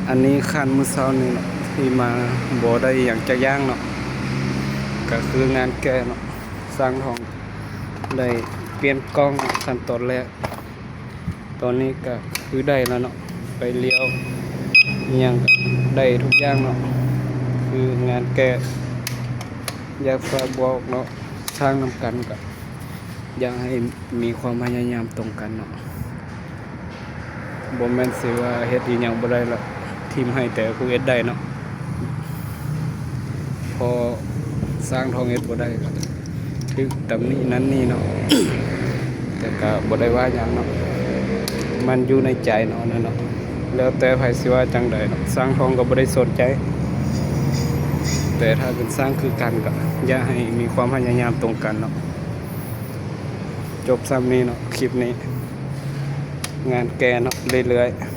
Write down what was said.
ອັນນີ້ຂັ້ນມື້ເຊົ້ານີ້ເນາະ ທີ່ມາບໍ່ໄດ້ຫຍັງຈັກຢ່າງເນາະ ກະຄືງານແກ່ເນາະ. ຊ່າງທອງໄດ້ປ່ຽນກ້ອງເນາະ ຂັ້ນຕອນແລກ. ຕອນນີ້ກະຄືໄດ້ແລ້ວເນາະ ໄຟລ້ຽວອີ່ຫຍັງກະໄດ້ທຸກຢ່າງເນາະ ຄືງານແກ່. ຢາກຝາກບອກເນາະ ຊ່າງນຳກັນກະຢາກໃຫ້ມີຄວາມພະຍາຍາມຕົງກັນເນາະ. ບໍ່ແມ່ນຊິວ່າເຮັດອີ່ຫຍັງບໍ່ໄດ້ລະ ຖິ້ມໃຫ້ແຕ່ຜູ້ເຮັດໄດ້ເນາະ. ເພາະຊ່າງທອງເຮັດບໍ່ໄດ້ກະຖືກຕຳໜິນັ້ນນີ້ເນາະ ແຕ່ກະບໍ່ໄດ້ວ່າຫຍັງເນາະ ມັນຢູ່ໃນໃຈເນາະ ນັ້ນເນາະ. ແລ້ວແຕ່ໃຜຊິວ່າຈັ່ງໃດເນາະ ຊ່າງທອງກະບໍ່ໄດ້ສົນໃຈ. ແຕ່ຖ້າເປັນຊ່າງຄືກັນກະຢາກໃຫ້ມີຄວາມພະຍາຍາມຕົງກັນເນາະ. ຈົບຊ່ຳນີ້ເນາະ ຄລິບນີ້ ງານແກ່ເນາະ ເລື້ອຍໆ.